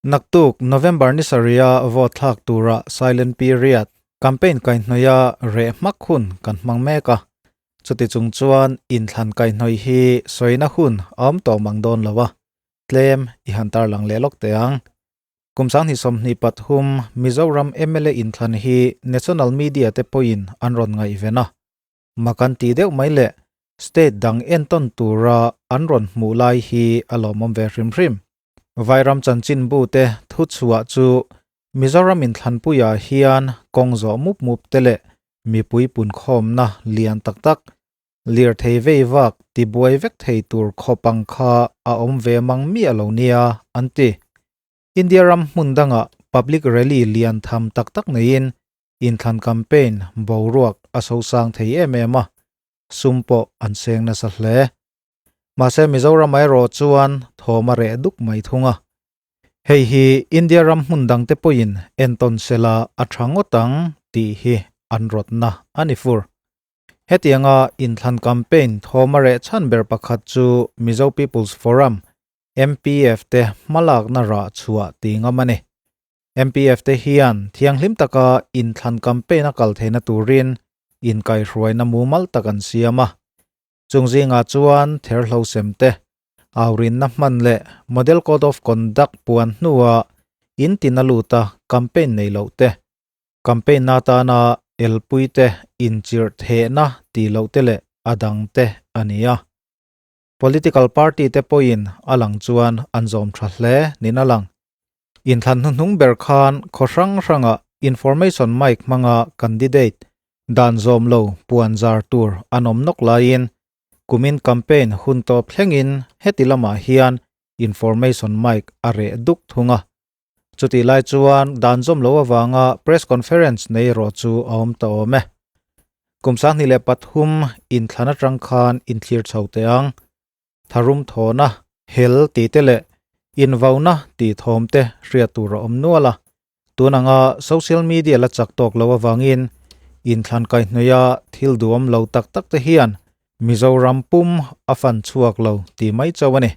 Naktuk November ni sarih-a vote thlak tura silent period campaign kaihhnawih-a reh hmak hun kan hmang mek a. Chuti chung chuan inthlan kaihhnawih hi sawina hun a awm tawh mang dawn lo a, tlem i han tarlang leh lawk teh ang. Kum 2023 Mizoram mla inthlan hi national media te pawhin an rawn ngaihven a. Mak an tih deuh mai le, state dang entawn tura an rawn hmuh lai hi a lawmawm ve hrim hrim. Vairam chanchinbu te thuchhuah chu Mizoram inthlanpuiah hian kawng zawh mup mup te leh mipui punkhawmna lian tak tak, lirthei vei vak tibuai vek thei tur khawp ang kha a awm ve mang miah lo nia, an ti. India ram hmun dangah public rally lian tham tak tak neiin inthlan campaign boruak a sosang thei em em a, sum pawh an seng nasa hle. Mahse Mizoram erawh chuan thawm a reh duk mai thung a. Hei hi India ram hmun dangte pawhin entawn sela a tha ngawt ang tih hi an rawtna a ni fur. Hetianga inthlan campaign thawm a reh chhan ber pakhat chu Mizo People's Forum, MPF, te hmalakna rah chhuah tih ngam a ni. MPF te hian thianghlim taka inthlan campaign a kal theihna turin inkaihhruaina mumal tak an siam a. Chung zingah chuan therhlo sem te, aurinna hman leh Model Code of Conduct puan hnua in tina luta campaign nei loh te, campaign na atana elpui te inchirh thehna tih loh te leh a dang te a ni a. Political party te pawhin a lang chuan an zawm tha hle niin a lang. Inthlan hnuhnung ber khan khaw hrang hranga information mic hmanga candidate dan zawm lo puan zar tur an awm nawk laiin kumin campaign hun tawp thlengin heti lamah hian information mic a reh duk thung a. Chutih lai chuan dan zawm lo avanga press conference nei erawh chu a awm ta awm e. Kum 2003 inthlan atang khan inthlir chho teh ang. Tharum thawna, hel tih te leh invauna tih thawm te hriat tur a awm nual a. Tun anga social media la chak tawk lo avangin inthlan kaihhnawih a thil duhawm lo tak tak te hian Mizoram pum a fan chhuak lo tih mai chauh a ni.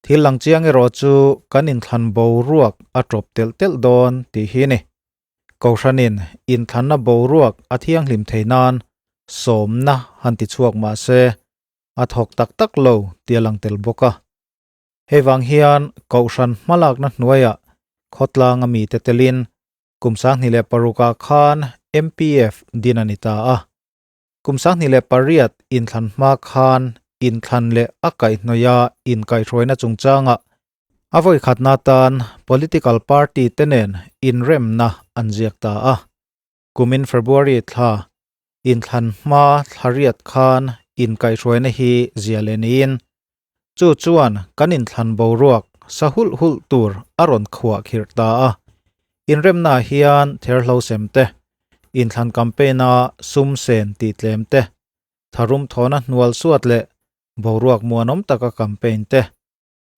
Thil lang chiang erawh chu kan inthlan boruak a tawp telh telh dawn tih hi a ni. Kohhranin inthlanna boruak a thianghlim thei nan sawmna han ti chhuak mah se a thawk tak tak lo tih a lang tel bawk a. Hei vang hian Kohhran hmalakna hnuaiah khawtlang a mite telin kum 2006 ah khan MPF din a ni ta a. Kum 2008 inthlan hma khan inthlan leh a kaihhnawih a inkaihhruaina chungchangah a vawikhatna atan political party te nen inremna an ziak ta a. Kumin February thla inthlan hma thla riat khan inkaihhruaina hi zia leh niin, chu chuan kan inthlan boruak sa hulh hulh tur a rawn khuah khirh ta a. Inremnaah hian therhlo sem te, inthlan campaign-a sum sen tih tlem te, tharum thawna hnual suat leh boruak muanawm taka campaign te,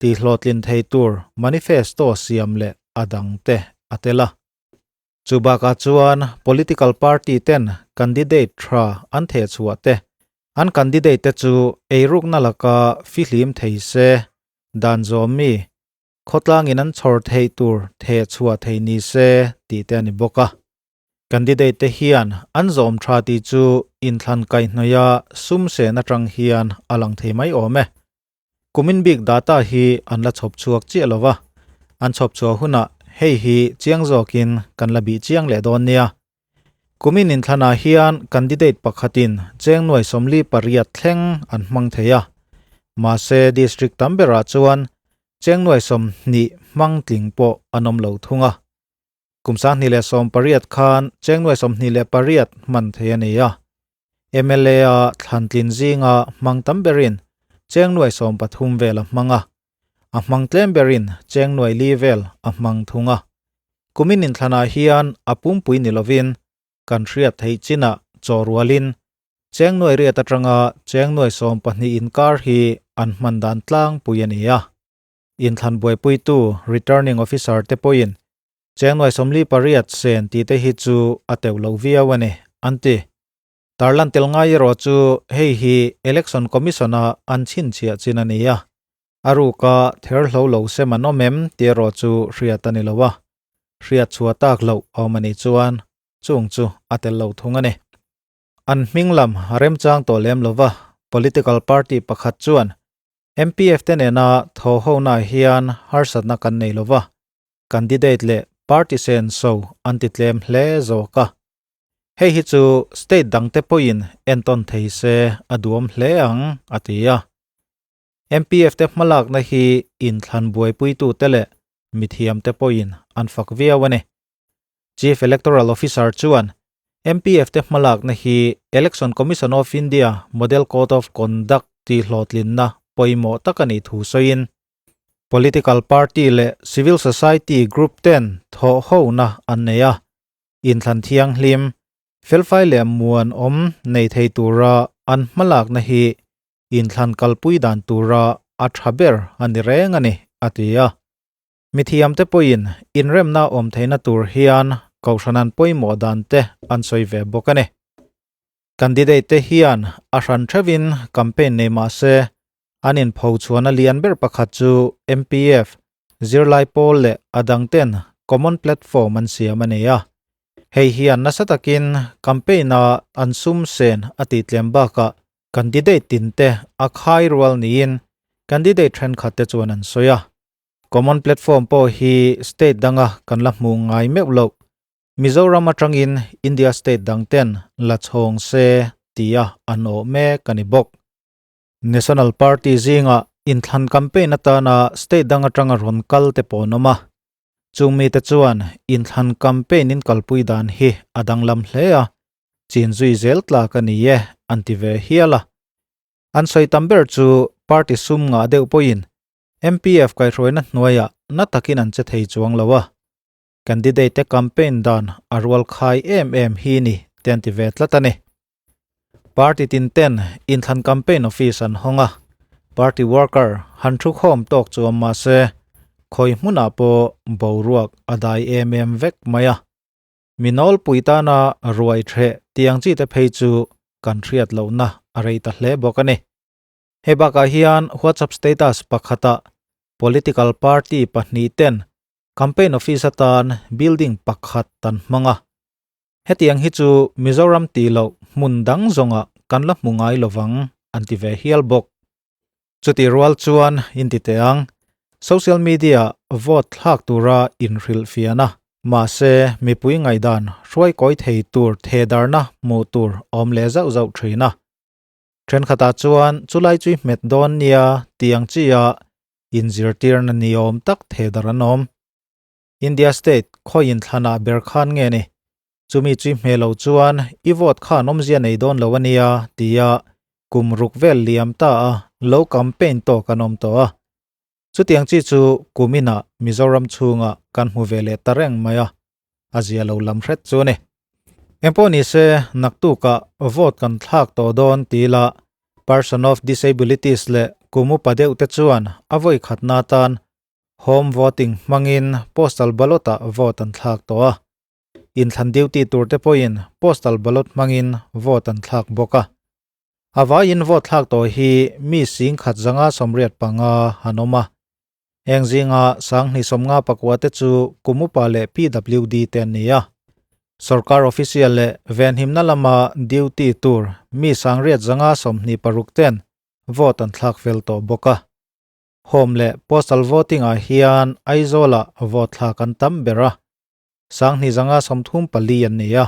tihhlawhtlin thei tur manifesto siam leh a dang te a tel a. Chu bakah chuan political party ten candidate tha an theh chhuah te, an candidate te chu eirukna laka fihlim thei se, dan zawm mi, khawtlangin an chhawr theih tur theh chhuah thei ni se tih te a ni bawk a. Candidate te hian an zawm tha tih chu inthlan kaihhnawih a sum sen atang hian a lang thei mai awm e. Kumin bik data hi an la chhawp chhuak chiah lo va, an chhawp chhuah hunah hei hi chiang zawkin kan la bih chiang leh dawn nia. Kumin inthlanah hian candidate pakhatin cheng nuai 48 thleng an hmang thei a, mahse district tam berah chuan cheng nuai 20 hmang tling pawh an awm lo thung a. Kum 2018 khan cheng nuai 28 hman thei a ni a. Mla a thlantlin zinga hmang tam berin cheng nuai 13 vel a hmang a, a hmang tlem berin cheng nuai li vel a hmang thung a. Kumin inthlanah hian a pumpui ni lovin kan hriat theih chinah chaw rualin cheng nuai riat atanga cheng nuai 12 inkar hi an hman dan tlangpui a ni a. Inthlan buaipuitu returning officer te pawhin cheng nuai 48 sen tih te hi chu a teuh loh viau a ni, an ti. Tarlan tel ngai erawh chu hei hi Election Commission-a an chhinchhiah chin a ni a. A ruka ther hlo lo sem an awm em tih erawh chu hriat a ni lo a, hriat chhuah tak loh a awm a nih chuan chung chu a tel lo thung a ni. An hming lam a remchang tawh lem lo va, political party pakhat chuan MPF te nena thaw honaah hian harsatna kan nei lo va, candidate leh party senso an ti tlem hle zawk a. Hei hi chu state dangte pawhin entawn thei se a duam hle ang, a ti a. MPF te hmalakna hi inthlan buaipuitute leh mithiamte pawhin an fak viau a ni. Chief Electoral Officer chuan MPF te hmalakna hi Election Commission of India Model Code of Conduct tihhlawhtlinna pawimawh tak a nih thu sawiin, political party leh civil society group ten thawhhona an nei a, inthlan thianghlim, felfai leh muanawm nei thei tura an hmalakna hi inthlan kalpui dan tura a tha ber a ni reng a ni, a ti a. Mithiamte pawhin inremna awm theihna tur hian kohhran an pawimawh dan te an sawi ve bawk a ni. Candidate te hian a hran theuhin campaign nei mah se, an inpho chhuahna lian ber pakhat chu MPF, zirlai pawl leh a dangten common platform an siam a ni a. Hei hian nasa takin campaign-a an sum sen a tihtlem bakah candidate tinte a khai rual niin candidate thenkhatte chuan an sawi a. Common platform pawh hi state danga kan la hmuh ngai meuh loh. Mizoram atangin India state dangten la chhawng se tia an awh mek a ni bawk. National Party zingah inthlan campaign atana state dang atanga rawn kal te pawh an awm a. Chung mite chuan inthlan campaign in kalpui dan hi a danglam hle a, chin zui zel tlak a ni e an ti ve hial a. An sawi tam ber chu party sum ngah deuh pawhin MPF kaihhruaina hnuaiah na takin an che thei chuang lo a. Candidate te campaign dan a rual khai em em hi ni te an ti ve tlat a ni. Party tin ten inthlan campaign office an hawng a, party worker han thu khawm tawk chuam mah se khawi hmunah pawh boruak a dai em em vek mai a. Mi nawlpui tana ruai threh tiang chi te phei chu kan hriat lohna a rei ta hle bawk a ni. Hei bakah hian WhatsApp status pakhatah political party pahnih ten campaign office atan building pakhat an hmang a. Hetiang hi chu Mizoram tih loh hmun dang zawngah kan la hmu ngai lovang an ti ve hial bawk. Chutih rual chuan inti teh ang, social media vote thlak tura inhrilhfiahna, mahse mipui ngaihdan hruai kawi thei tur thehdarna hmuh tur awm leh zauh zauh thin a. Thenkhatah chuan chulai chu i hmet dawn nia tih ang chi-a inzirtirna niawm tak thehdar an awm. India state khawi inthlanah ber khan nge ni? Chumi chui hmel lo chuan i vote khan awmzia nei dawn lo a nia tia kum ruk vel liam ta a lo campaign tawk an awm tawh a. Chutiang chi chu kum inah Mizoram chhungah kan hmu ve leh ta reng mai a, a zia lo lam hret chu a ni. Engpawh ni se naktukah vote kan thlak tawh dawn ti ila person of disabilities leh kum upa deuh te chuan a vawi khatna atan Home voting hmangin postal ballot-ah vote an thlak tawh a. Inthlan duty turte pawhin postal ballot hmangin vote an thlak bawk a. A vaiin vote thlak tawh hi mi singkhat zanga 85 an awm a. Heng zinga sanghnih sawmnga pakua te chu kum upa leh PWD te an ni a. Sorkar official leh venhimna lama duty tur mi sangriat zanga 26 ten vote an thlak fel tawh bawk a. Home leh postal voting ah hian Aizawl-ah vote thlak an tam ber a, sanghnih zanga 34 an ni a,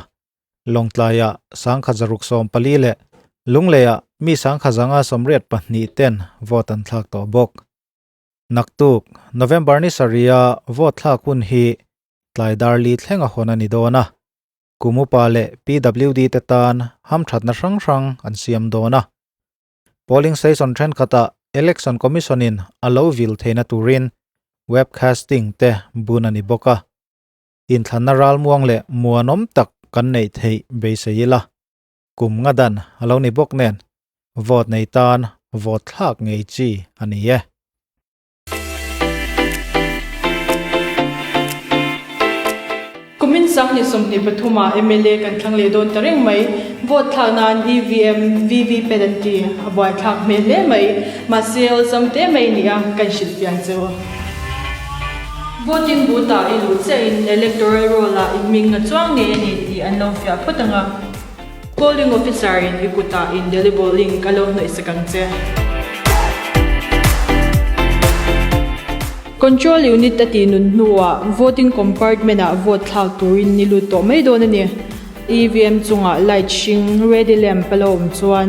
Lawngtlaiah 1114 leh Lungleiah mi 1182 ten vote an thlak tawh bawk. Naktuk, November ni sarih-a vote thlak hun hi tlai dar li thleng a hawn a ni dawn a, kum upa leh PWD te tan hamthatna hrang hrang an siam dawn a. Polling station thenkhatah Election Commission-in a lo vil theihna turin webcasting te bun a ni bawk a. Inthlanna ralmuang leh muanawm tak kan neih theih beisei ila. Kum nga dan a lo ni bawk nen, vote nei tan vote thlak ngei chi a ni e. Kumin 2023 ah mla kan thlang leh dawn ta reng mai. Vote thlak nan EVM, VVPAT an ti, a buaithlak hmel hle mai. Mahse awlsam te mai nia kan hrilh fiah che u. Voting booth ah i luh chiahin electoral roll ah i hming a chuang ngei a ni tih an lo fiah phawt ang a. Polling officer in i kutah indelible ink a lo hnawih sak ang che. Control unit a tih nun hnuah voting compartment ah vote thlak turin i lut tawh mai dawn a ni. EVM chungah light hring, ready lamp, a lo awm chuan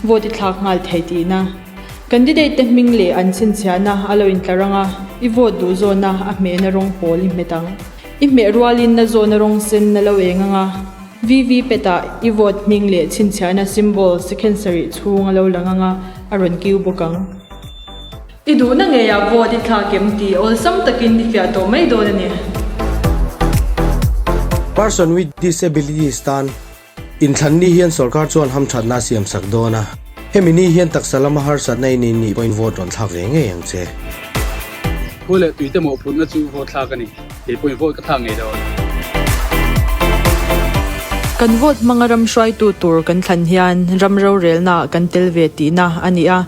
vote i thlak nghal thei tihna. Candidate te hming leh an chhinchhiahna a lo intlar ang a, i vote duh zawna a hmehna rawng pawl i hmet ang. I hmeh rualin na zawna rawng sen a lo eng ang a, VVPAT ah i vote hming leh chhinchhiahna symbol second sarih chhung a lo lang ang a, a rawn kiu bawk ang. I duhna ngeiah vote i thlak em tih awlsam takin i fiah tawh mai dawn a ni. Person with disabilities tan Inthlan ni hian sorkar chuan hamthatna a siam sak dawn a, hemi ni hian taksa lama harsatna in in nih pawhin vote rawn thlak ve ngei ang che. Khua leh tuite mawhphurhna chu vote thlak a ni, kei pawhin vote ka thlak ngei dawn. Kan vote hmanga ram hruaitu tur kan thlan hian ram rorelna ah kan tel ve tihna a ni a,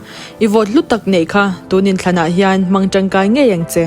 i vote hlu tak neih kha tun inthlanah hian hmang tangkai ngei ang che.